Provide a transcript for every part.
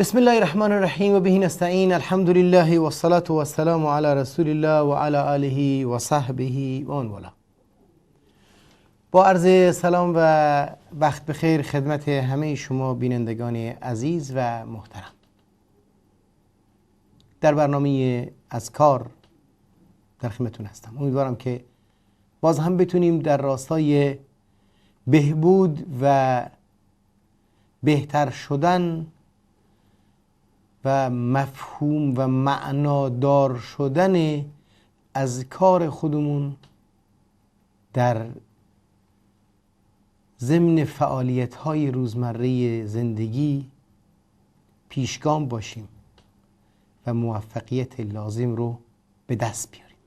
بسم الله الرحمن الرحیم و به نستعین. الحمد لله و الصلاة و السلام علی رسول الله و علی آله و صحبه و من والاه. با عرض سلام و وقت بخیر خدمت همه شما بینندگان عزیز و محترم، در برنامه اذکار در خدمتتون هستم. امیدوارم که باز هم بتونیم در راستای بهبود و بهتر شدن و مفهوم و معنادار شدن از کار خودمون در ضمن فعالیت‌های روزمره زندگی پیشگام باشیم و موفقیت لازم رو به دست بیاریم.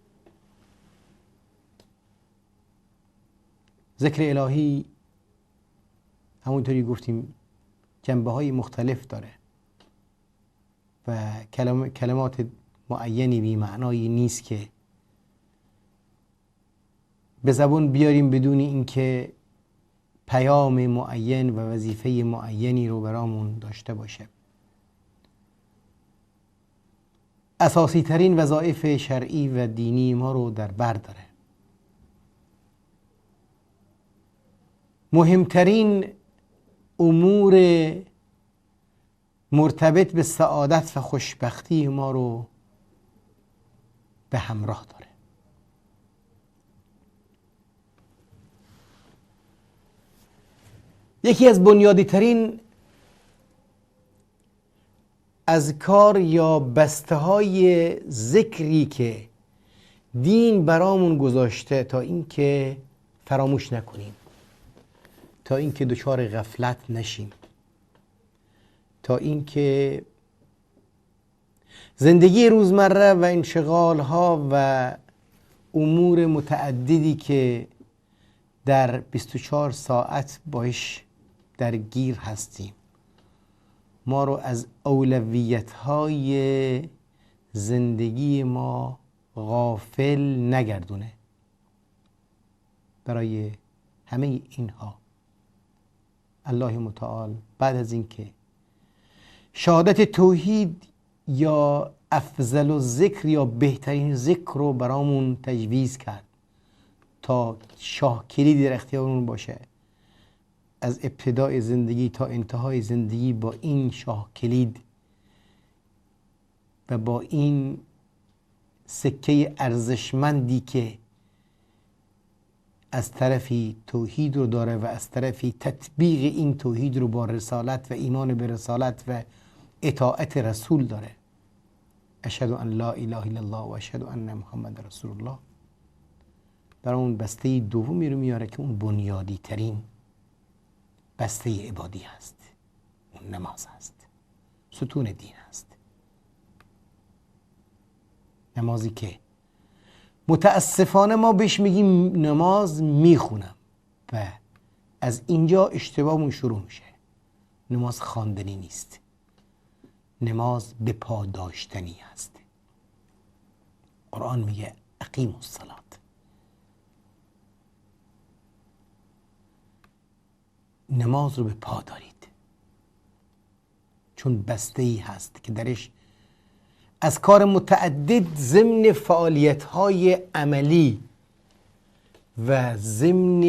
ذکر الهی همونطوری گفتیم جنبه‌های مختلف داره و کلمات معینی بی معنایی نیست که به زبان بیاریم بدون اینکه پیام معین و وظیفه معینی رو برامون داشته باشه. اساسی ترین وظایف شرعی و دینی ما رو در بر داره. مهمترین امور مرتبط به سعادت و خوشبختی ما رو به همراه داره. یکی از بنیادی ترین اذکار یا بسته های ذکری که دین برامون گذاشته تا اینکه فراموش نکنیم، تا اینکه دچار غفلت نشیم، تا اینکه زندگی روزمره و انشغال ها و امور متعددی که در 24 ساعت باش درگیر هستیم ما رو از اولویت های زندگی ما غافل نگردونه. برای همه اینها الله متعال بعد از اینکه شهادت توحید یا افضل الذکر یا بهترین ذکر رو برامون تجویز کرد تا شاه کلیدی در اختیارمون باشه، از ابتدای زندگی تا انتهای زندگی با این شاه کلید و با این سکه ارزشمندی که از طرفی توحید رو داره و از طرفی تطبیق این توحید رو با رسالت و ایمان به رسالت و اطاعت رسول داره، اشهد ان لا اله الا الله و اشهد ان محمد رسول الله، برای اون بسته دومی رو میاره که اون بنیادی ترین بسته عبادی هست، اون نماز هست، ستون دین هست. نمازی که متاسفانه ما بهش میگیم نماز میخونم و از اینجا اشتباهمون شروع میشه. نماز خواندنی نیست، نماز به پا داشتنی هست. قرآن میگه اقیموا الصلاة. نماز رو به پا دارید، چون بسته‌ای هست که درش از کار متعدد ضمن فعالیت‌های عملی و ضمن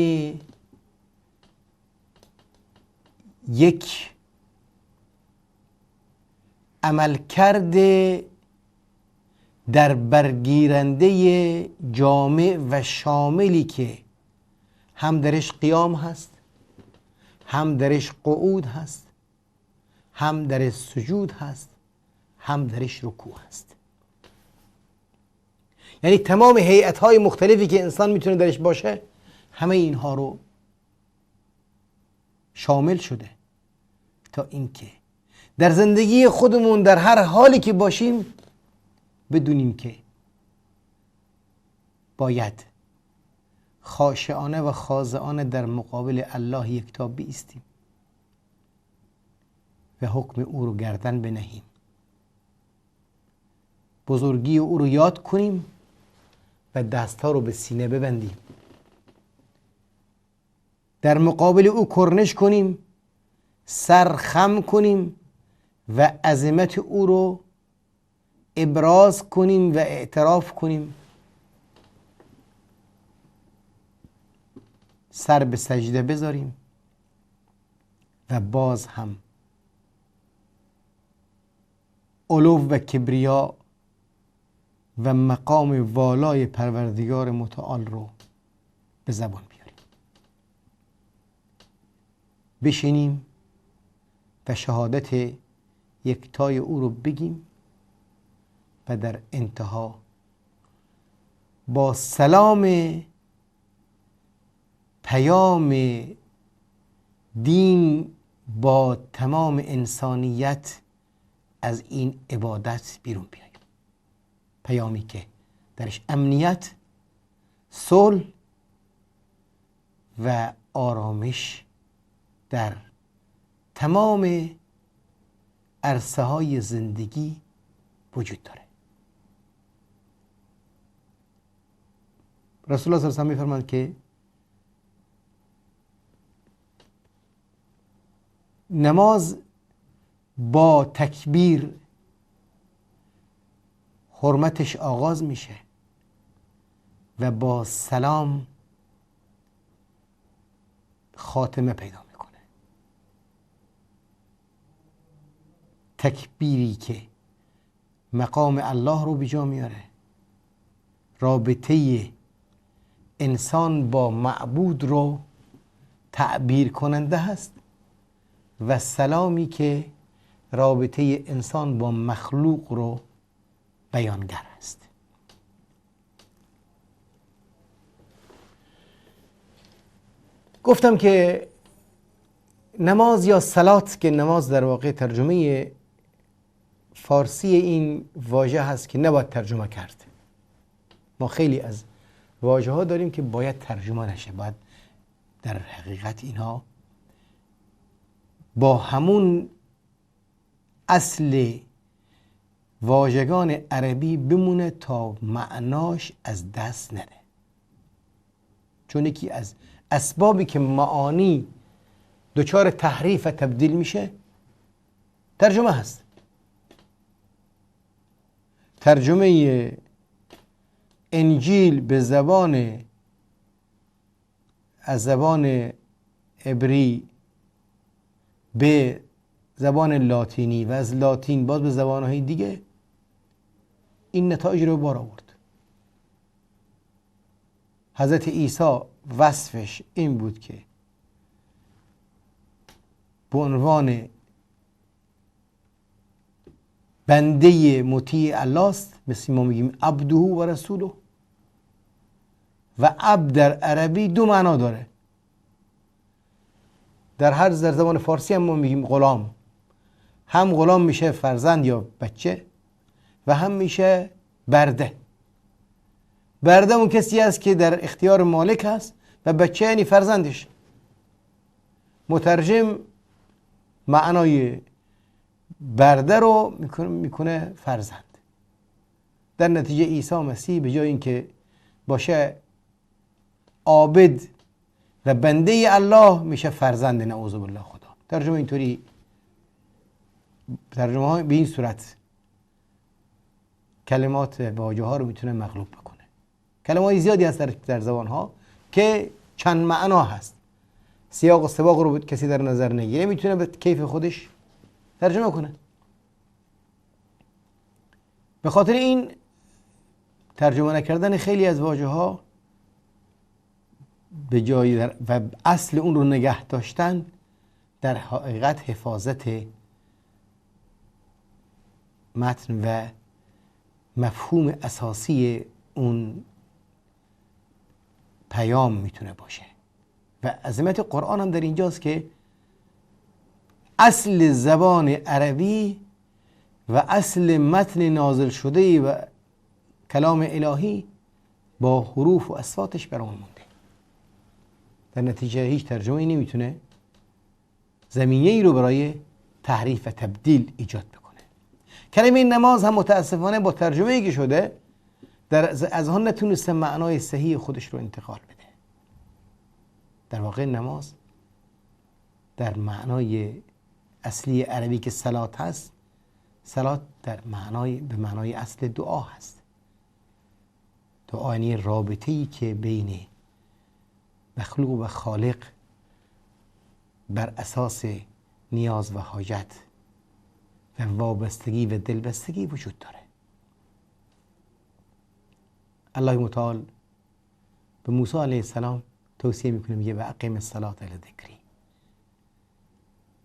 یک عملکرد در برگیرنده جامع و شاملی که هم درش قیام هست، هم درش قعود هست، هم درش سجود هست، هم درش رکوع هست. یعنی تمام هیئت‌های مختلفی که انسان میتونه درش باشه همه اینها رو شامل شده تا اینکه در زندگی خودمون در هر حالی که باشیم بدونیم که باید خاشعانه و خاضعانه در مقابل الله یکتا بایستیم و حکم او رو گردن بنهیم، بزرگی او رو یاد کنیم و دستها رو به سینه ببندیم، در مقابل او کرنش کنیم، سر خم کنیم و عظمت او رو ابراز کنیم و اعتراف کنیم، سر به سجده بذاریم و باز هم علو و کبریا و مقام والای پروردگار متعال رو به زبان بیاریم. بشینیم و شهادت یکتای او رو بگیم و در انتها با سلام پیام دین با تمام انسانیت از این عبادت بیرون بیاییم. پیامی که درش امنیت، صلح و آرامش در تمام عرصه های زندگی وجود داره. رسول الله صلی الله علیه و آله می‌فرمایند که نماز با تکبیر حرمتش آغاز میشه و با سلام خاتمه پیدا میکنه. تکبیری که مقام الله رو به جا میاره، رابطه انسان با معبود رو تعبیر کننده هست و سلامی که رابطه انسان با مخلوق رو بیانگر است. گفتم که نماز یا صلات، که نماز در واقع ترجمه فارسی این واژه هست که نباید ترجمه کرد. ما خیلی از واژه ها داریم که باید ترجمه نشه، باید در حقیقت اینها با همون اصل واژگان عربی بمونه تا معناش از دست نره. چون یکی از اسبابی که معانی دچار تحریف و تبدیل میشه ترجمه هست. ترجمه انجیل به زبان از زبان عبری به زبان لاتینی و از لاتین باز به زبانهای دیگه این نتایج رو بار آورد. حضرت عیسی وصفش این بود که به عنوان بنده مطیع الله است، مثل ما میگیم عبده و رسوله، و عبد در عربی دو معنا داره. در هر در زبان فارسی هم ما میگیم غلام، هم غلام میشه فرزند یا بچه و هم میشه برده. برده اون کسی است که در اختیار مالک هست و بچه یعنی فرزندش. مترجم معنای برده رو میکنه فرزند. در نتیجه عیسی مسیح به جای اینکه باشه عابد و بنده الله میشه فرزند نعوذ بالله خدا. ترجمه اینطوری، ترجمه های به این صورت کلمات واژه ها رو میتونه مغلوب بکنه. کلمه های زیادی هست در زبان ها که چند معنا هست. سیاق و سباق رو کسی در نظر نگیره میتونه به کیف خودش ترجمه کنه. به خاطر این ترجمه نکردن خیلی از واژه ها به جای و اصل اون رو نگه داشتن در حقیقت حفاظت متن و مفهوم اساسی اون پیام میتونه باشه. و عظمت قرآن هم در اینجاست که اصل زبان عربی و اصل متن نازل شده و کلام الهی با حروف و اصواتش برامون مونده. در نتیجه هیچ ترجمه‌ای نمیتونه زمینه ای رو برای تحریف و تبدیل ایجاد بکنه. کلمه نماز هم متاسفانه با ترجمه‌ای که شده در از آن نتونسته معنای صحیح خودش رو انتقال بده. در واقع نماز در معنای اصلی عربی که صلات هست صلات در معنای به معنای اصل دعا هست. دعا یعنی رابطه‌ای که بین مخلوق و خالق بر اساس نیاز و حاجت و وابستگی و دلبستگی وجود داره. الله متعال به موسی علیه السلام توصیه میکنه، میگه و اقیم الصلاة لذکری،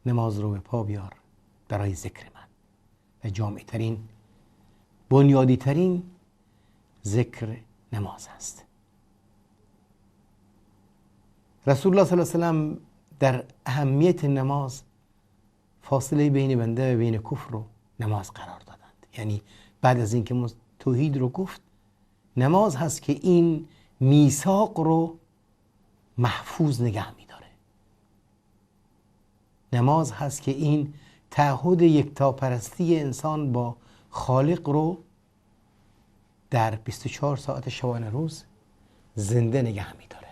نماز رو به پا بیار برای ذکر من. و جامع ترین، بنیادی ترین ذکر نماز است. رسول الله صلی الله علیه و سلم در اهمیت نماز فاصله بین بنده و بین کفر رو نماز قرار دادند. یعنی بعد از اینکه توحید رو گفت، نماز هست که این میثاق رو محفوظ نگه می‌داره. نماز هست که این تعهد یکتاپرستی انسان با خالق رو در 24 ساعت شبانه روز زنده نگه می‌داره.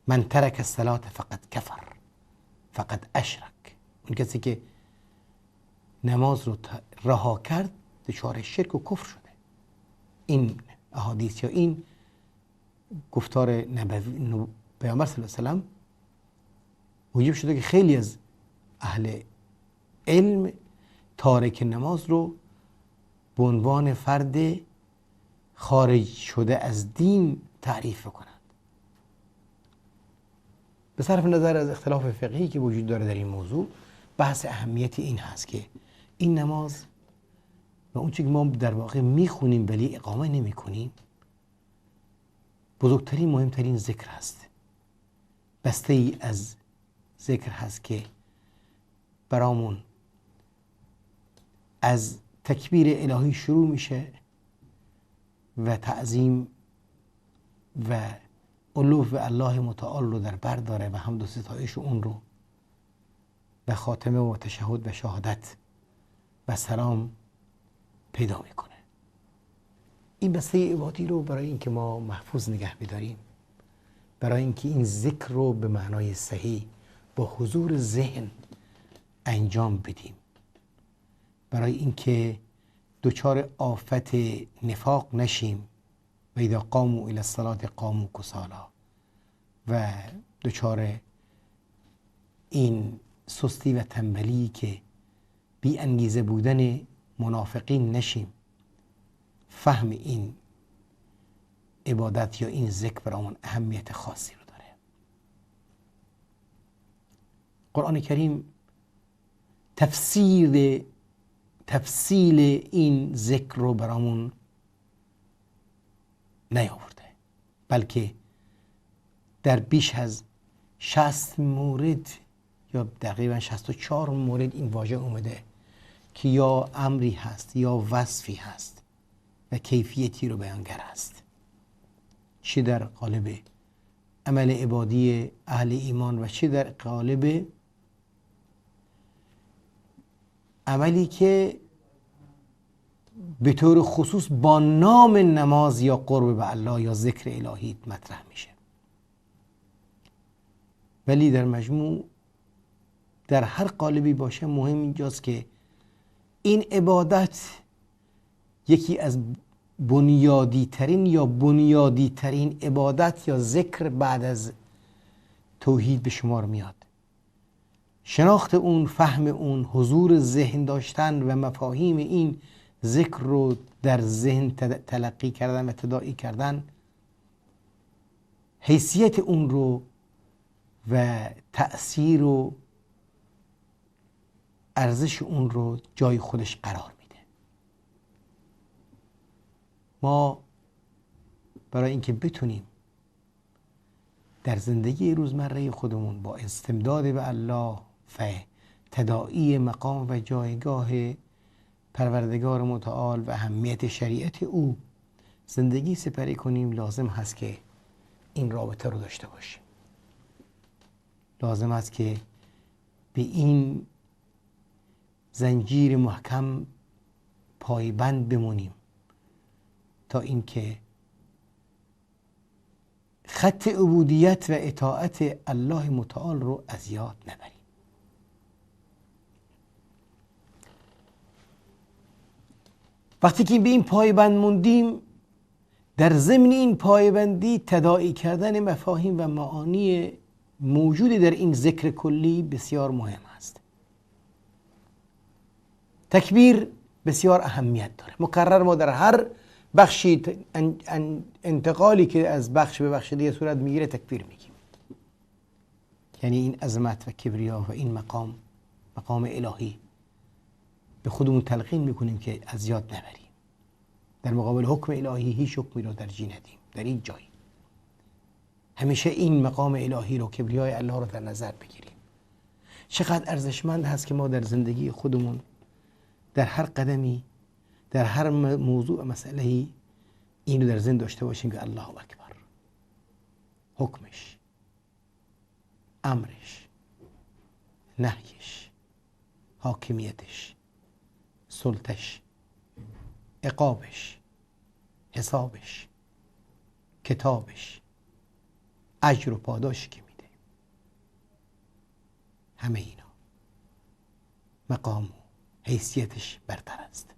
من ترک الصلاة فقد کفر فقد اشرک. اون کسی که نماز رو رها کرد دچار شرک و کفر شده. این احادیث یا این گفتار نبوی پیامبر صلی الله علیه و سلم موجب شده که خیلی از اهل علم تارک نماز رو به عنوان فرد خارج شده از دین تعریف کنند. به صرف نظر از اختلاف فقهی که وجود داره در این موضوع، بحث اهمیت این هست که این نماز و اون چیزی که ما در واقع میخونیم ولی اقامه نمی کنیم، بزرگترین مهمترین ذکر هست. بسته ای از ذکر هست که برامون از تکبیر الهی شروع میشه و تعظیم و علو الله متعال رو در بر داره و حمد و ستایش اون رو و خاتمه و تشهد و شهادت و سلام پیدا میکنه. این بسته عبادی رو برای اینکه ما محفوظ نگه بداریم، برای اینکه این ذکر رو به معنای صحیح با حضور ذهن انجام بدیم، برای اینکه دچار آفت نفاق نشیم و اذا قاموا الی الصلاة قاموا کسالا و دچار این سستی و تنبلی که بی انگیزه بودن منافقین نشیم، فهم این عبادت یا این ذکر برامون اهمیت خاصی رو داره. قرآن کریم تفصیل این ذکر رو برامون نیاورده، بلکه در بیش از 60 مورد یا تقریبا 64 مورد این واژه اومده که یا امری هست یا وصفی هست و کیفیتی رو بیانگر هست، چه در قالب عمل عبادی اهل ایمان و چه در قالب عملی که به طور خصوص با نام نماز یا قرب به الله یا ذکر الهی مطرح میشه. ولی در مجموع در هر قالبی باشه، مهم اینجاست که این عبادت یکی از بنیادی ترین یا بنیادی ترین عبادت یا ذکر بعد از توحید به شمار میاد. شناخت اون، فهم اون، حضور ذهن داشتن و مفاهیم این ذکر رو در ذهن تلقی کردن و تداعی کردن، حیثیت اون رو و تأثیر و ارزش اون رو جای خودش قرار میده. ما برای اینکه بتونیم در زندگی روزمره خودمون با استمداد به الله و تداعی مقام و جایگاه پروردگار متعال و اهمیت شریعت او زندگی سپری کنیم، لازم هست که این رابطه رو داشته باشیم. لازم است که به این زنجیر محکم پایبند بمونیم تا اینکه خط عبودیت و اطاعت الله متعال رو از یاد نبریم. وقتی که به این پایبند موندیم، در ضمن این پایبندی تداعی کردن مفاهیم و معانی موجود در این ذکر کلی بسیار مهم است. تکبیر بسیار اهمیت داره. مکرر ما در هر بخشی انتقالی که از بخش به بخش دیگه صورت میگیره تکبیر میگیم. یعنی این عظمت و کبریا و این مقام، مقام الهی، به خودمون تلقین میکنیم که از یاد نبریم. در مقابل حکم الهی هیچ حکمی رو ترجیح ندیم در این جایی. همیشه این مقام الهی رو، کبریای الله رو در نظر بگیریم. چقدر ارزشمند هست که ما در زندگی خودمون در هر قدمی، در هر موضوع و مسئله‌ای اینو در ذهن داشته باشیم که الله اکبر، حکمش، امرش، نهیش، حاکمیتش، سلطش، عقابش، حسابش، کتابش، اجر و پاداشی که میده، همه اینا مقام و حیثیتش برتر است.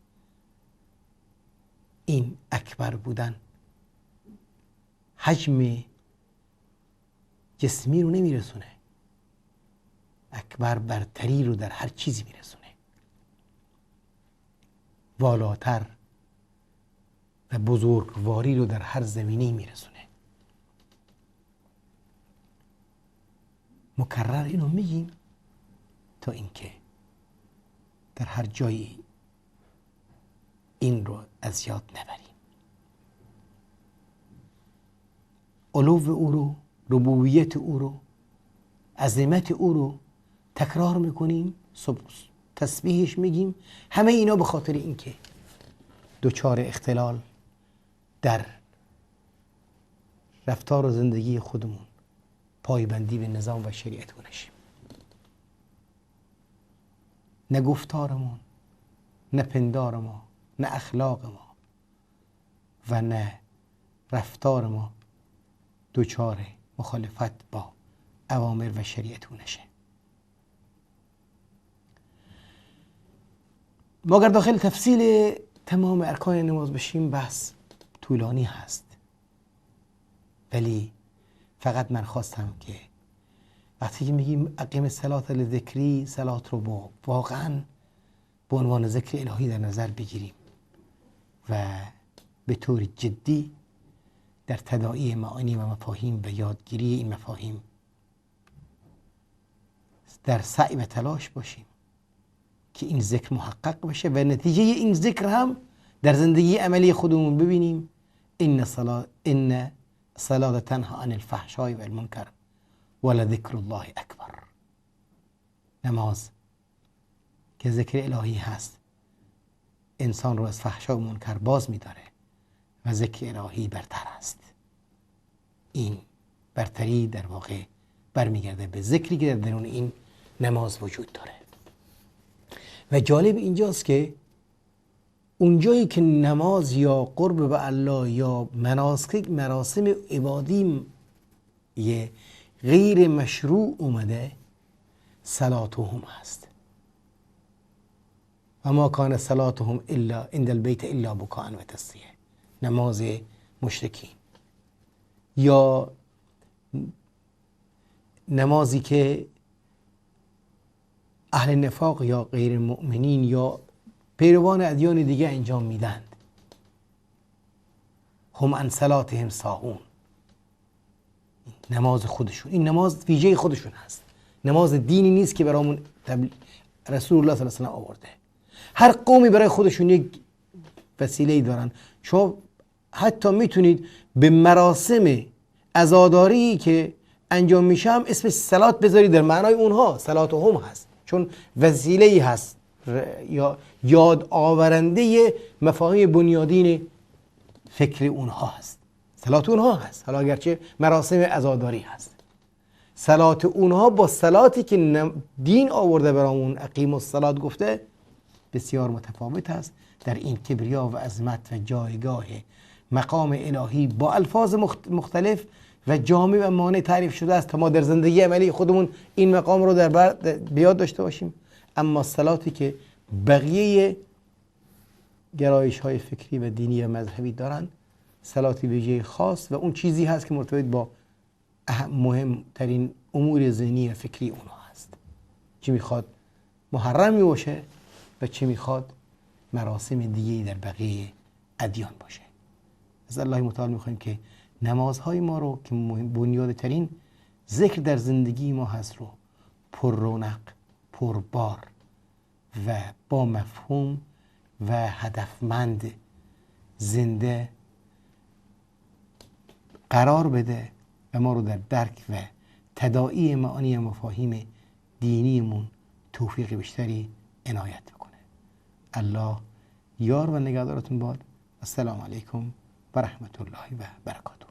این اکبر بودن حجم جسمی رو نمیرسونه، اکبر برتری رو در هر چیزی میرسونه، والاتر و بزرگواری رو در هر زمینه‌ای میرسونه. مکرر اینو میگیم تا اینکه در هر جایی این رو از یاد نبریم. علو او رو، ربوبیت او رو، عظمت او رو تکرار میکنیم، تسبیحش میگیم. همه اینا به خاطر اینکه دچار اختلال در رفتار و زندگی خودمون، پایبندی به نظام و شریعت نشیم. نه گفتارمون، نه پندار ما، نه اخلاق ما و نه رفتار ما دچار مخالفت با اوامر و شریعت نشه. ما اگر داخل تفصیل تمام ارکان نماز بشیم بحث طولانی هست، ولی فقط من خواستم که وقتی که میگیم اقیم الصلاة لذکری، صلات رو با واقعا به عنوان ذکر الهی در نظر بگیریم و به طور جدی در تداعی معانی و مفاهیم و یادگیری این مفاهیم در سعی و تلاش باشیم که این ذکر محقق بشه و نتیجه این ذکر هم در زندگی عملی خودمون ببینیم. ان صلاة تنها عن الفحشاء والمنکر ولذکر الله اکبر. نماز که ذکر الهی هست انسان رو از فحشا و منکر باز می‌داره و ذکر الهی برتر است. این برتری در واقع برمیگرده به ذکری که در درون این نماز وجود داره. و جالب اینجاست که اونجایی که نماز یا قرب به الله یا مناسک مراسم عبادی یه غیر مشروع اومده، صلاتهم هست. و ما کان صلاتهم الا عند البیت الا بکاء و تصدیه، نماز مشرکین یا نمازی که اهل نفاق یا غیر مؤمنین یا پیروان ادیان دیگه انجام میدند، هم عن صلاتهم ساهون، نماز خودشون، این نماز ویژه خودشون هست، نماز دینی نیست که برامون رسول الله صلی الله علیه و آله آورده. هر قومی برای خودشون یک وسیله‌ای دارن. شما حتی میتونید به مراسم عزاداری که انجام میشه هم اسم صلات بذارید، در معنای اونها صلات هم هست، چون وسیله‌ای هست یا یاد آورنده مفاهیم بنیادین فکر اونها هست، صلات اونها هست. حالا اگرچه مراسم عزاداری هست، صلات اونها با صلاتی که دین آورده برامون اقیم الصلات گفته بسیار متفاوت هست. در این کبریا و عظمت و جایگاه مقام الهی با الفاظ مختلف و جامع و مانع تعریف شده است تا ما در زندگی عملی خودمون این مقام رو در بیاد داشته باشیم. اما صلاتی که بقیه گرایش های فکری و دینی و مذهبی دارن، صلات ویژه خاص و اون چیزی هست که مرتبط با مهمترین امور ذهنی و فکری اونها هست. چه میخواد محرمی باشه و چه میخواد مراسم دیگه در بقیه ادیان باشه. از الله متعال میخوایم که نمازهای ما رو که بنیادترین ذکر در زندگی ما هست رو پر رونق، پربار و با مفهوم و هدفمند زنده قرار بده و ما رو در درک و تداعی معانی و مفاهیم دینیمون توفیق بیشتری عنایت بکنه. الله یار و نگهدارتون باد. السلام علیکم و رحمت الله و برکاته.